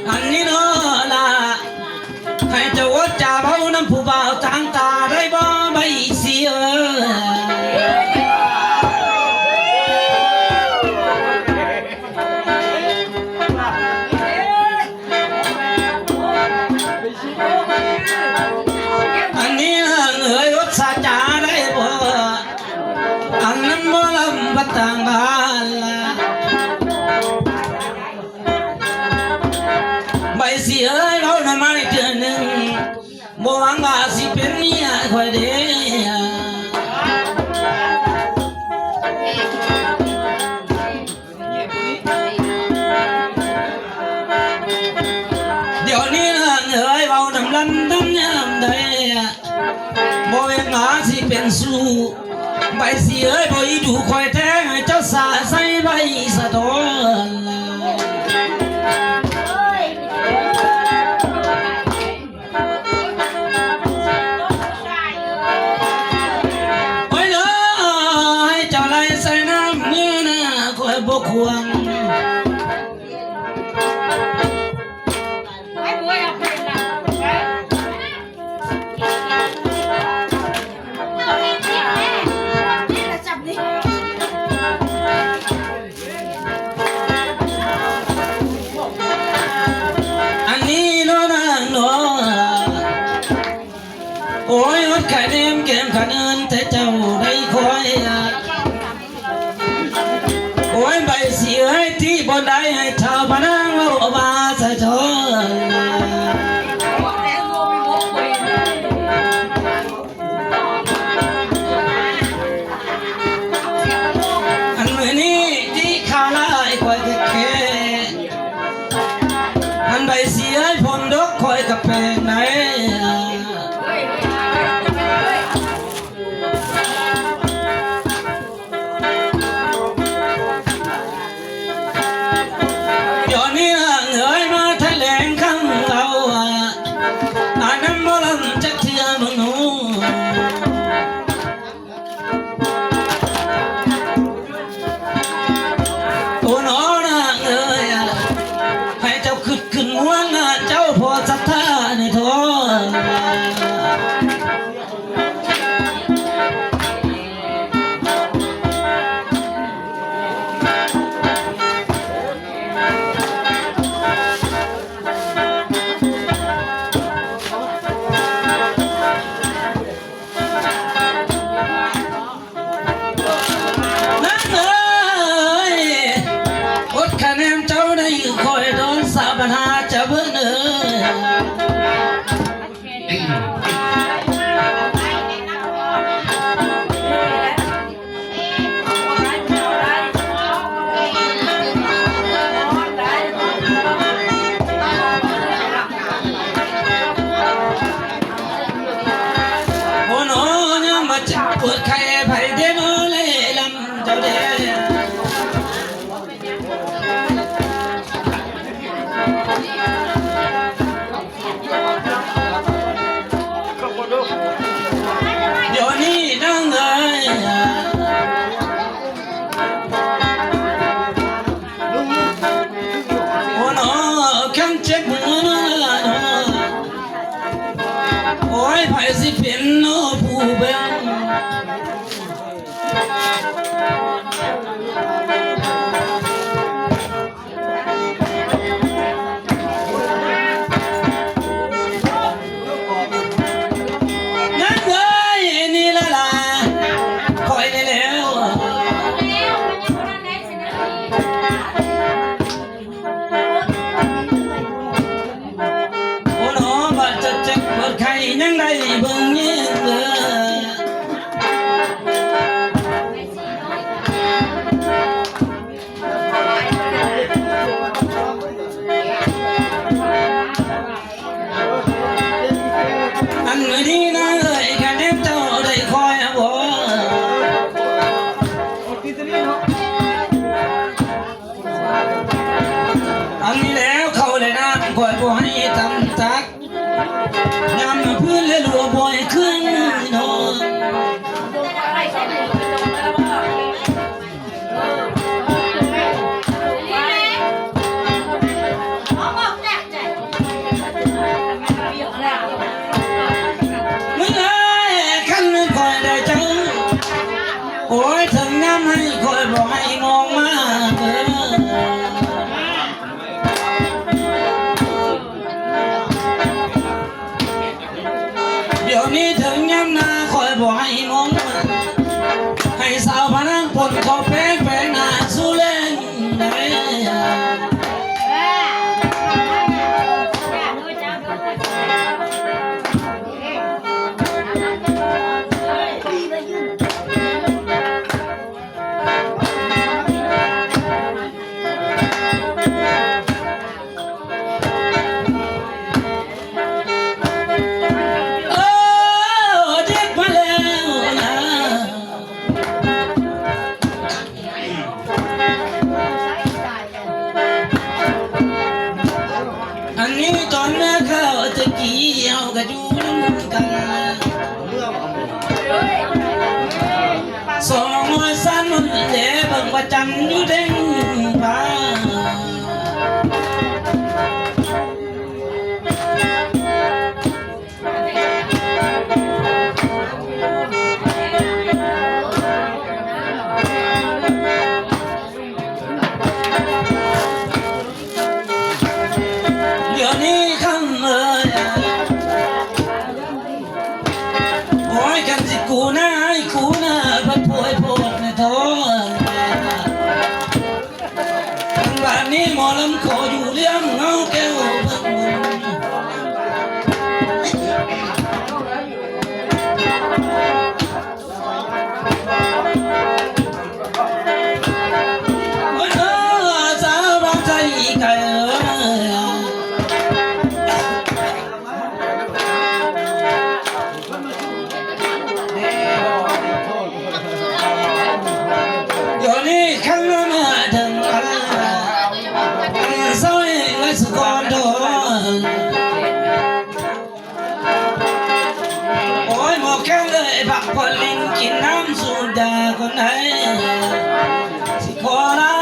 ອັນນີ້ເນາະລະ ໃຫ້ເຈົ້າອດຈາເວົ້ານຳຜູ້ບ່າວຕ່າງຕາໄດ້ບໍ່ ໃບສີເອີຍ? ອັນນີ້ນາງເອີຍ ອົດສາຈາໄດ້ບໍ່? ອັນນຳໝໍລຳບັດຕ່າງບ້ານລະ ໃບສີເອີຍ ເວົ້ານຳອ້າຍເທື່ອໜຶ່ງ ບໍ່ຫວັງວ່າຊິເປັນເມຍຂ້ອຍເດ້. ດຽວນີ້ນາງເອີຍ ເວົ້ານຳລັນນຳຍາມໃດ ບໍ່ແມ່ນວ່າຊິເປັນຊູ້ ໃບສີເອີຍ ບໍ່ອີດູຂ້ອຍແທ້ ໃຫ້ເຈົ້າສາໃສ່ໃບສະທ້ອນ. ໂອ້ຍເດີ ໃຫ້ເຈົ້າໄລ່ໃສ່ນ້ຳມື້ໜ້າຂ້ອຍບໍ່ຂວາງ. ອັນນີ້ເນາະນາງເນາະ ໂອ້ຍ ອົດຂະແໜມແກ້ມຂະເນີນແຕ່ເຈົ້າໄດ້ຄອຍ ໂອ້ຍ ໃບສີເອີຍ ຕິບໍ່ໄດ້ໃຫ້ເຖົ້າພະນາງເວົ້າອອກມາສະເທາະ. ອັນມື້ນີ້ທີ່ຂ້າລາຍຂ້ອຍກໍແຄ່ ອັນໃບສີເອີຍ ຜົນດອກຂ້ອຍກໍແປງໃດ. ດຽວນີ້ນາງເອີຍ ມາຖະແຫຼງຄຳເວົ້າ ອານຳໝໍລຳຈັກເທື່ອເບິ່ງໜູ. ໂອ້ ໜໍນາງເອີຍ ໃຫ້ເຈົ້າຄຶດຂຶ້ນມ່ວນ ເຈົ້າພໍສັດທານີ້ເທາະ. ນາງເອີຍ ອົດຂະແໜມເຈົ້າໄດ້ ຂ້ອຍດອນສາບັນຫາເຈົ້າເບິ່ງເອີຍ. ໂອ້ ໂນ ຍາມມາເຈັບປວດໄຂ້ໃຜເດໂນເລລຳເຈົ້າເດ. ດຽວນີ້ນາງເອີຍ ໂອ້ ໜໍ ຄັນເຈັບຫົວໜໍ ໂອ້ຍ ໃຜຊິເປັນໜໍຜູ້ເບິ່ງ. ໂອ້ ຈັນຢູ່ເດັງຜາ. ດຽວນີ້ຄຳເອີຍ ໂອ້ຍ ຄັນຊິກູໜ້າໃຫ້ກູໜ້າ ພັດພວຍໂພດແນ່ທ້ອ. ທາງບ້ານນີ້ໝໍລຳຂໍຢູ່ລ້ຽງເງົາແກ້ວເບິ່ງບຸນ. ເອີ ສາວບ່າວໄທໄກເອີຍ ດຽວນີ້ຄັນມາເຖິງອັນ ອັນເຊົາເອງເລີຍສະກ່ອນດອກ. ໂອ້ຍ ໝໍແກ້ວເອີຍ ພັກຜ່ອນຫຼິ້ນກິນນ້ຳສູບຢາກ່ອນໃດ ຊິຂໍລາ